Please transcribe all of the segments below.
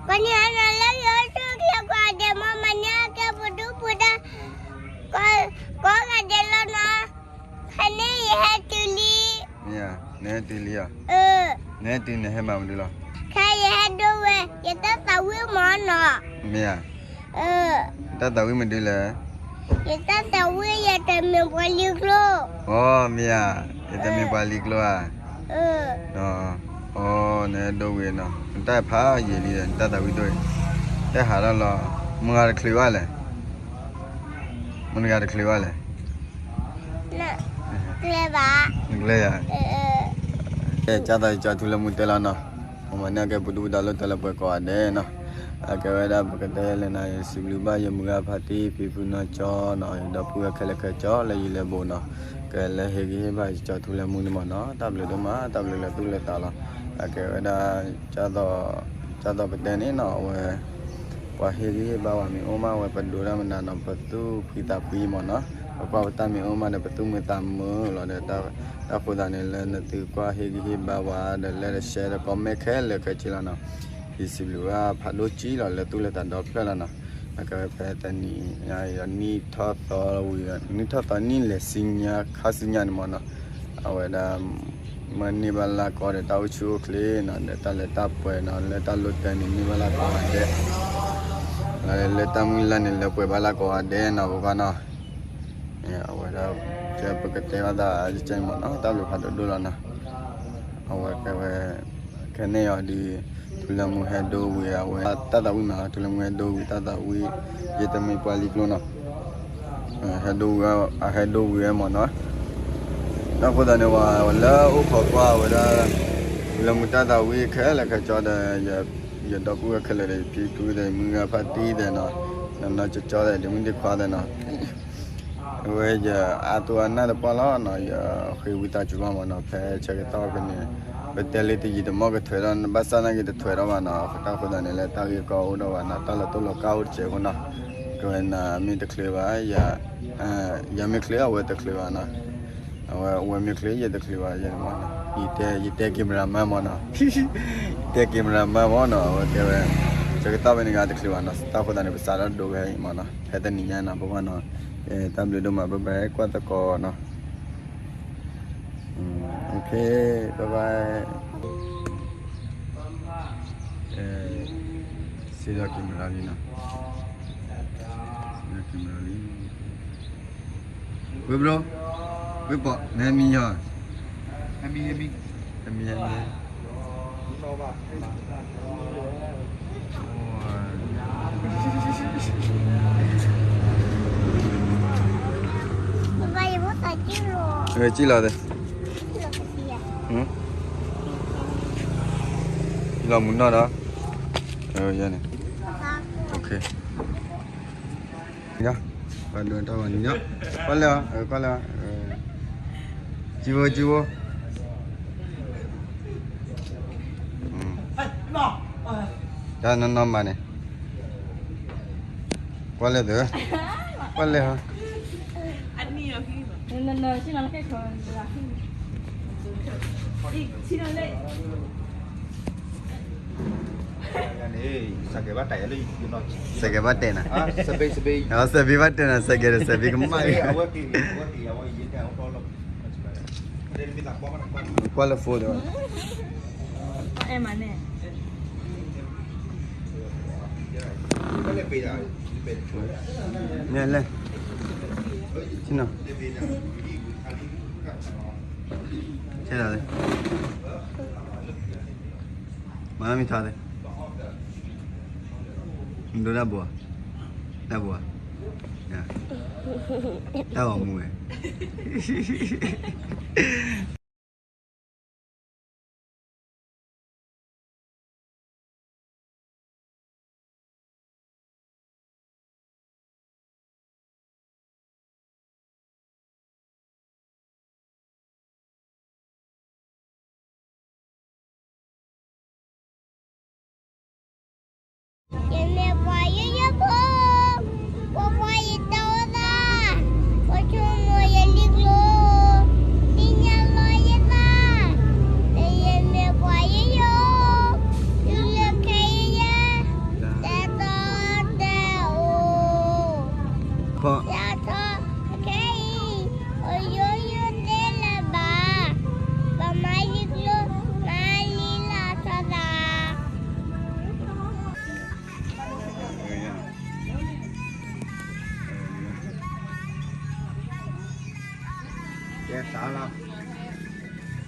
ကန့ၣ်ဟါနၤလၢယအိၣ်ဆူၣ်ချ့ကိးဂၤဒဲး မ်မၤန့ၢ်အကဲပဒူပဒါ ကိးဂၤဒဲးလီၤနီၤ. ခဲန့ၣ်ယဟဲတုၤလံ. မ့ၢ်ဧါ, နဟဲတုၤလံဧါ. နဟဲတုၤန့ၣ်ဟဲမၤမနုၤလီၤ. ခဲယဟဲဒိဝဲ ယတၢ်သးဝံၣ်မ့ၢ်နီၤ. မ့ၢ်ဧါ. တၢ်သးဝံၣ်မနုၤလဲၣ်. ယတၢ်သးဝံၣ် ယတမ့ၢ်ပှၤလံၤကျိၤ. အိ မ့ၢ်ဧါ, ယတမ့ၢ်ပှၤလံၤကျိၤဧါ. အိ နဟဲဒိဝံၤနီၤ, နတၢ်ဖးယံာ်လံဒီး နတၢ်သးဝံၣ်ဒိၣ်အံၤ, တဟးထီၣ်လီၤ. မုၢ်ဂၤတချုးဘၣ်လဲၣ်. မုၢ်တဂၤတချုးဘၣ်လဲၣ်. နကျဲဘၣ်. နကျဲယၤ. ကဲ ကၢ်သိးယကၠီထူလၢမူတဲလီၤနီၤ, မ်မၤန့ၢ်အကဲပဒူပဒါလၢတၢ်လၢပှဲၤကိးဂၤဒဲးနီၤ. အကဲဝဲဒၣ်ပကတဲလဲၣ်နၤ ယစံးဘျုးဘၣ်ယမုၢ်ဂၤဖါတံၢ် ဖံဖုနီၢ်ကၠီနီၤ, ယဒီပုၢ်ဝဲၢ်ခဲလၢာ်ခဲဆ့လၢယလဲၤဘိးနီၤ, ကလဲၤဟ့ၣ်ဂံၢ်ဟ့ၣ်ဘါယကၠီထူလၢမူန့ၣ်မ့ၢ်နီၤ, တၢ်ဘျုးဒိၣ်မး တၢ်ဘျုးလၢသူၣ်လၢသးလီၤ. အကဲဝဲဒၣ် ကၢ်သိးပတဲန့ၣ်နီၤ အဝဲ ပှၤဟ့ၣ်ဂံၢ်ဟ့ၣ်ဘါဝဲမ့ၢ်အိၣ်မး အဝဲပဒိးတၢ်မနုၤနီၤ ပသူၣ်ဖှံသးဖှံမ့ၢ်နီၤ, ပကွၢ်ပတၢ်မ့ၢ်အိၣ်မးဒီး ပသူၣ်မုာ်သးမုာ်လီၤဒီး တၢ်ဃိသးန့ၣ် လၢနသုကွၢ်ဟ့ၣ်ဂံၢ်ဟ့ၣ်ဘါဝဲဒီး like ဒီး share ဒီး comment ခဲလၢာ်ခဲဆ့လီၤနီၤ, ယစံးဘျုးဘၣ်ဖးဒိၣ်ကံလီၤ လၢသူၣ်လၢသးဒီဖျၢၣ်လီၤနီၤ. အကဲဝဲဖဲတနံၤညါအံၤဒီး နံၣ်ထီၣ်သီဝံၤဒီး နံၣ်ထီၣ်သီနံၣ်လဲၤဆူညါ ခါဆူညါန့ၣ်မ့ၢ်နီၤ, အဝဲဒၣ် မ့ၢ်န့ၢ်ဘၣ်လၢကီဒီး တၢ်အိၣ်ဆူၣ်အိၣ်ချ့နီၤ ဒီးတၢ်လၢတၢ်ပှဲၤနီၤ လၢတၢ်လိၣ်တဲန့ၣ် န့ၢ်ဘၣ်လၢကိးဂၤဒဲး, လၢတၢ်မုၢ်လၢ်န့ၣ် လၢပှဲၤဘၣ်လၢကိးဂၤဒဲးနီၤ ပကွၢ်နီၤ. အဝဲဒၣ် ကဲပကတဲဘၣ်သးကဲမ့ၢ်နီၤ တၢ်ဘျုးဖးဒိၣ်ဒိၣ်လီၤနီၤ. အဝဲကဲဝဲ ခဲန့ၣ်အီၤဒီး ထူလၢမူဟဲဒိဝံၤ အဝဲတၢ်သးဝံၣ်မး ထူလၢမူဟဲဒိဝံၤ တၢ်သးဝံၣ် ယတမ့ၢ်ပှၤလံၤကျိၤနီၤ, ဟဲဒိဝံၤ အဟဲဒိဝံၤဝဲမ့ၢ်နီၤ. တၢ်ဃိသးန့ၣ် ပှၤလၢအိၣ်ခိးကွၢ်ဝဲဒၣ် ထူလၢမူတၢ်သးဝံၣ်ခဲလၢာ်ခဲဆ့ဒီး ယဒီပုၢ်ဝဲၢ်ခဲလၢာ်ဒီး ယဖံဖုဒီး ယမုၢ်ဂၤဖါတံၢ်ဒီးနီၤ နီၢ်နီၢ်ကၠီကၠီဒီး ဒ့မုၣ်ဒ့ခွါဒီးနီၤ အဝဲယအါသူအါနၢ်တပှၢ်လီၤနီၤ ယဃ့ဝံသးစူၤဘၣ်မ့ၢ်နီၤ ဖဲဆၢကတီၢ်ဖဲန့ၣ် ပတဲလၢတယံာ်တမီၢ်ကထွဲးဒီး ဘၣ်ဆၣ်နာ်က့တထွဲးဒီးဘၣ်နီၤ တၢ်ဃိသးန့ၣ်လၢတၢ်ဂ့ၢ်ကီအိၣ်ဒီးဘၣ်နီၤ တၢ်လီၤတိၢ်လီၤကၢ်အိၣ်တစဲးဖိနီၤ ကဲဝဲနၤမ့ၢ်တချုးဘၣ် ယမ့ၢ်ချုးအဝဲတချုးဘၣ်နီၤ အဝဲ အဝဲမ့ၢ်ချုးယတချုးဘၣ်ယဲမ့ၢ်နီၤ ယတဲ ယတဲ cameraman မ့ၢ်နီၤ ယတဲ cameraman မ့ၢ်နီၤ အဝဲတဲဝဲ ဆၢကတီၢ်ဖဲန့ၣ်ဂ့ၤတချုးဘၣ်နီၤ တၢ်ဃိသးန့ၣ် ပစးထီၣ်ဒိဝဲအံၤမ့ၢ်နီၤ ဖဲတနံၤညါနီၤ ပကွၢ်နီၤ တၢ်ဘျုးဒိၣ်မး bye bye ကွၢ်သကိးနီၤ OK bye bye စံးဒီး camera လံနီၤ စံးဒီး camera လံ ဝ့ၢ်ဘျိ ဝ့ၢ်ပီး နဟဲမံယီၤ ဟဲမံ ဟဲမံ ဟဲမံ ဟဲမံ ပၢ်ယဖိသၣ်ကံၣ်လီၤ အၢ ကံၣ်လီၤသ့ လီၤမုၢ်နီၢ်ဒီး အၢ ယဲန့ၣ် OK ပှၤဒိးတၢ်ဝဲန့ၣ် ကွၢ်လၢ ကွၢ်လၢ ကံဝိ ကံဝိ တၢ်နီၢ်နီၢ်မးန့ၣ် ကွၢ်လၢသ့ ကွၢ်လၢ စဲးကဲဘၣ်တဲနၤ စဲးဘ့ဘၣ်တဲနၤ စဲးဘ့ဘၣ်တဲနၤ စဲးကဲဒီး စဲးဘ့ကမၣ် ကွၢ်လၢ phone ဒီး အဲၣ်မးန့ၣ် နဲလဲၣ် ဆ့နီၤ ဆဲးလီၤ မၤမံထါသ့ မဒိတၢ်ဘိး တၢ်ဘိး တၢ်ဂီၤမူဝဲယမ့ၢ်ပှၤယိယိဖိ, ပှၤပှၤယတဲဝဲဒၣ်, ပှၤဆိကမိၣ်ယလံၤကျိၤ, သ့ၣ်ညါလီၤ စးလီၤ, နံၤညါ, နံၤညါ, နံၤညါ, ကွၢ်လၢလၢ, ကွၢ်တရၢ, ကွၢ်လၢထံၣ်လံ ထံၣ်လံ ထံၣ်လံ, ယဲၢ်, ယမ့ၢ်ပှၤယိယိဖိ, ပှၤယတၢ်အိၣ်သး, ပှၤဆိကမိၣ်ယလံၤကျိ, သ့ၣ်ညါလီၤယသး, လၢယမ့ၢ်ပှၤယိယိ, တုၤလၢခဲအံၤယဲၢ်, ပဲသိးတဲအိၣ် Hello, လံမၤဘၣ်လဲၣ်လဲၣ်လဲၣ်, ဝီခံမံၤတမံၤ, Hello,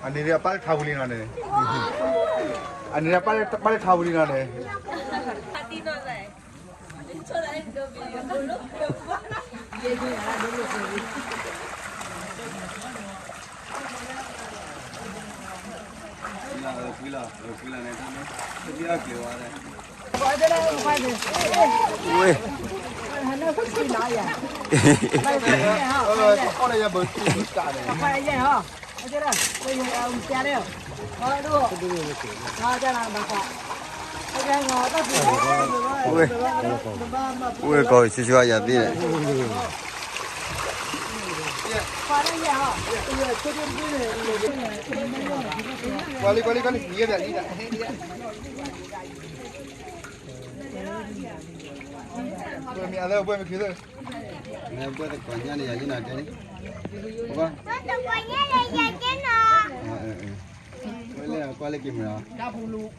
အန့ၣ် ပၢ်လၢထးဝံၤလံနီၤန့ၣ်, အန့ၣ် ပၢ်လၢထးဝံၤလံနီၤန့ၣ်, ဝဲ, ဝဲကီၢ်ဆူၣ်ဆူၣ်အယၤသ့န့ၣ်, ကွၢ်လံ ကွၢ်လံ ကွၢ်လံ, မ့ၢ်အလၢဘှဲမ့ၢ်ခံသၢ, ဘှဲတကွၢ်ညါန့ၣ် ယၤယဲနီၤတဲန့ၣ်, ဘှဲတကွၢ်ညါန့ၣ် ယၤယဲနီၤ, ဝဲလဲၣ်ကွၢ်လၢက့ၤမ့ၢ်လီၤ.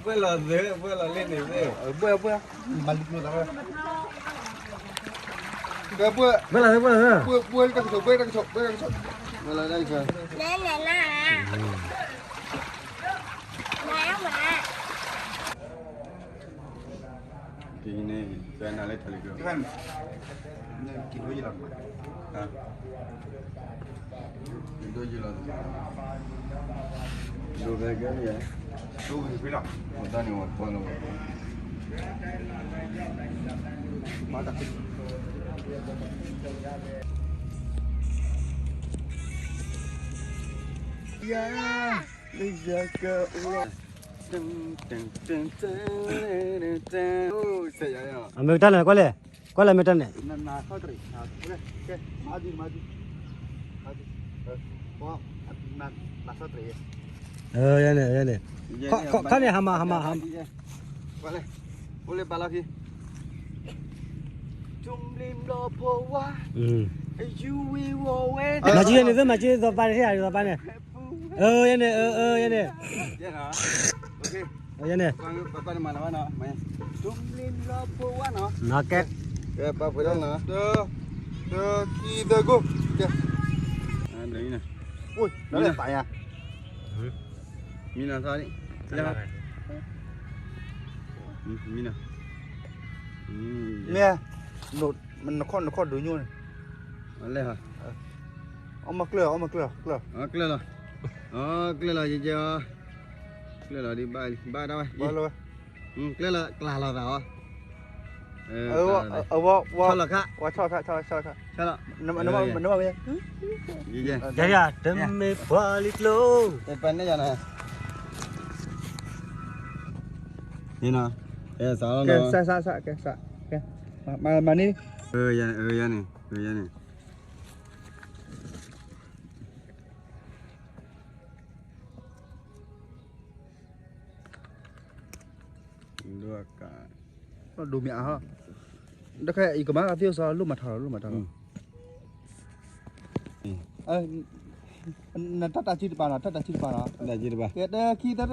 ဘှဲလီၤသ့, ဘှဲလီၤလ့န့ၣ်သ့, ဘှဲ, ဘှဲ, ဘှဲလီၤသ့, ဘှဲလီၤသ့, ဘှဲတကဆိး, ဘှဲတကဆိး, ဘှဲလီၤတကဆိး, က့ၤန့ၣ် ကဲနၤလၢထးလံၤကျိ, ဒိယလီၤ, ဒိဖဲကဲန့ၣ်, ဒိဖဲလီၤ, တၢ်န့ၣ်ဝဲကွၢ်လီၤဝဲ, မၤတၢ် အမ့ၢ်ကတၢၢ်န့ၣ် ကွၢ်လဲၣ်, ကွၢ်လၢမ့ၢ်တၢၢ်န့ၣ်, ယဲန့ၣ်, ယဲန့ၣ်, မၤက့ၤန့ၣ် သ့ၣ်မၤက့ၤသီပၢ်န့ၣ်, ယဲန့ၣ်, ယဲန့ၣ်, ယဲန့ၣ်, နကဲ, ပၢ်ဖှဲးလီၤနီၤ, တၢ် တၢ ခံ သၢ go. ကဲ, အိၣ်, မံနီၤ, မံနီၤသးန့ၣ်, မံနီၤ, မ့ၢ်, နခီၣ်ဒိညိၣ်န့ၣ်, လဲၤ, အီၣ်မၤကျၢၢ်, အီၣ်မၤကျၢၢ်, ကျၢၢ်, ကျၢၢ်လီၤ, ကျၢၢ်လီၤ, ယကဲအီၤ, ကျၢၢ်လီၤဒ်ဘၣ်, ဘၣ်ဒၣ်ဝဲ, ကျၢၢ်လီၤ, ကျၢ်လီၤသးအီၤ အဝဲ, ဝဲ, ဝဲ, ဝဲ, နမ့ၢ်, တမ့ၢ်ပှၤလံကျိ, မၤန့ၢ်, ယန့ၣ်, ယန့ၣ်. ဒိၣ်မ့ၢ်အါ, တခါအံၤကမၤသ့စီ လိၣ်မၤထါလီၤ, လိၣ်မၤထါလီၤ, နတၢ်တၢ်စုတပၤနီၤ, တၢ်တၢ်စုတပၤနီၤ, တၢ်စုတပၤ, ကဲ, တၢ ခံ သၢ သၢ,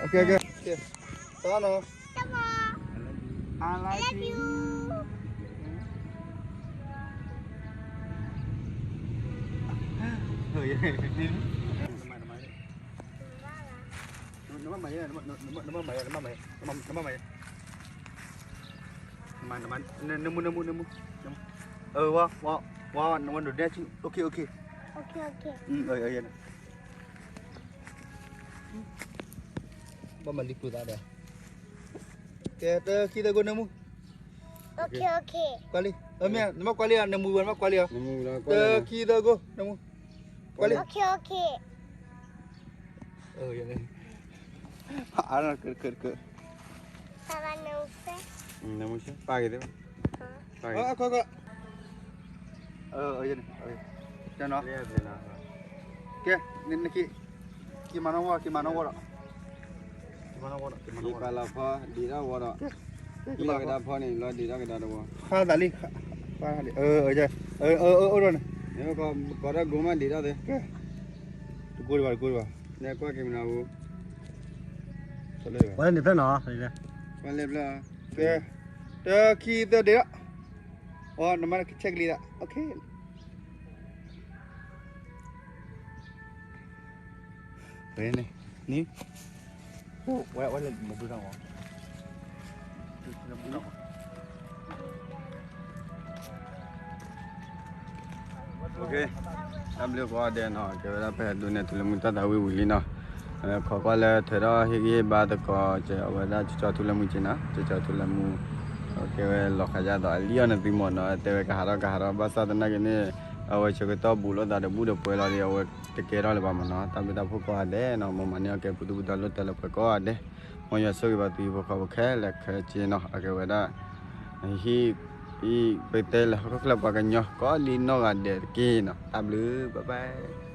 ကဲ, ကဲ, ကဲ, သးနီၤ, I love you. နဘၣ်မၤယဲ, နဘၣ်မၤယဲ, နဘၣ်မၤယဲ, နမူ, နမူ, နမူ, ဝဲ, ဝဲ, နဝဲဒိးဒဲဆူ, okay, okay, ဘၣ်မၤလံကျိသးဒီး, ကဲ, တၢ ခံ သၢ go, နမူ, ကွၢ်လံ, မ့ၢ်, နဘၣ်ကွၢ်လံဧါ, နမူဝဲ, နဘၣ်ကွၢ်လံဧါ, တၢ ခံ သၢ go, နမူ, ကွၢ်လံ, အါ, က, က, က, ပၢ်ဂ့ၤသ့ၣ်, က, က, က, က့ၤမၤနီၣ်ဝဲ, က့ၤမၤနီၣ်ဝဲဒီး, က့ၤမၤနီၣ်ဝဲဒီး, က့ၤမၤနီၣ်ဝဲဒီး, ဒံးထီၣ်ဝဲဒီး, ဒံးထီၣ်ကဒါဖီန့ၣ် လီၤဒံးထီၣ်ကဒါတဝီ, ဃါသးလံ, အိၣ်ဒီးန့ၣ်, ကိးထီၣ်ကိးမးဒံးထီၣ်သ့, တကိးဒံးဘၣ်, တကိးဒံးဘၣ်, လဲၤကွၢ်က့ၤမနုၤ, ပှၤလဲၤဖျၢၣ်နီၤ, ပှၤလဲၤဖျၢၣ်, ကဲ, တၢ ခံ သၢ ဒံးထီၣ်, အီ နမၤ check လံသး, okay. န့ၣ်, ဝဲ, ဝဲလဲၤမၤဘူၣ်ထီၣ်မး, တၢ်ဘျုးကိးဂၤဒဲးနီၤ, ကဲဝဲဒၣ်ပဟဲဒိးန့ၢ်ထူလၢမူတၢ်သးဝံၣ်ဝံၤလံနီၤ, ခိးကွၢ်လၢထွဲထီၣ်ဟ့ၣ်ဂံၢ်ဟ့ၣ်ဘါသကိး ကဲဝဲဒၣ်ကၠီကၠီထူလၢမူက့နီၤ, ကၠီကၠီထူလၢမူ, ကဲဝဲလီၤဃးယါသိးအလံအီၤနသုမ့ၢ်နီၤ, တဲဝဲကဟးထီၣ်ကဟးထီၣ် ဘၣ်ဆၣ်သနာ်က့န့ၣ်, အဝဲဆၢကတီၢ်ဘူးလိာ်သးဒီးဘူးဒီးပှဲၤလီၤဒီး အဝဲတကဲထီၣ်လၢၤဘၣ်မ့ၢ်နီၤ, တၢ်ဘျုးတၢ်ဖှိၣ်ကိးဂၤဒဲးနီၤ, မ်မၤန့ၢ်အီၣ်ကဲပူၤဒူပူၤဒီးလၢတၢ်လၢပှဲၤကိးဂၤဒဲး, မ်ယွၤဆိၣ်ဂ့ၤဘၣ်သုဟံၣ်ဖိဃီဖိခဲလၢာ်ခဲဆ့နီၤ, အကဲဝဲဒၣ် ဟံၣ်, ဟံၣ်, ပတဲလၢဟီၣ်ခိၣ်ချၢပှၤကညီကိးလံနီၢ်ဂၤဒဲးတက့ၢ်နီၤ, တၢ်ဘျုး, bye bye.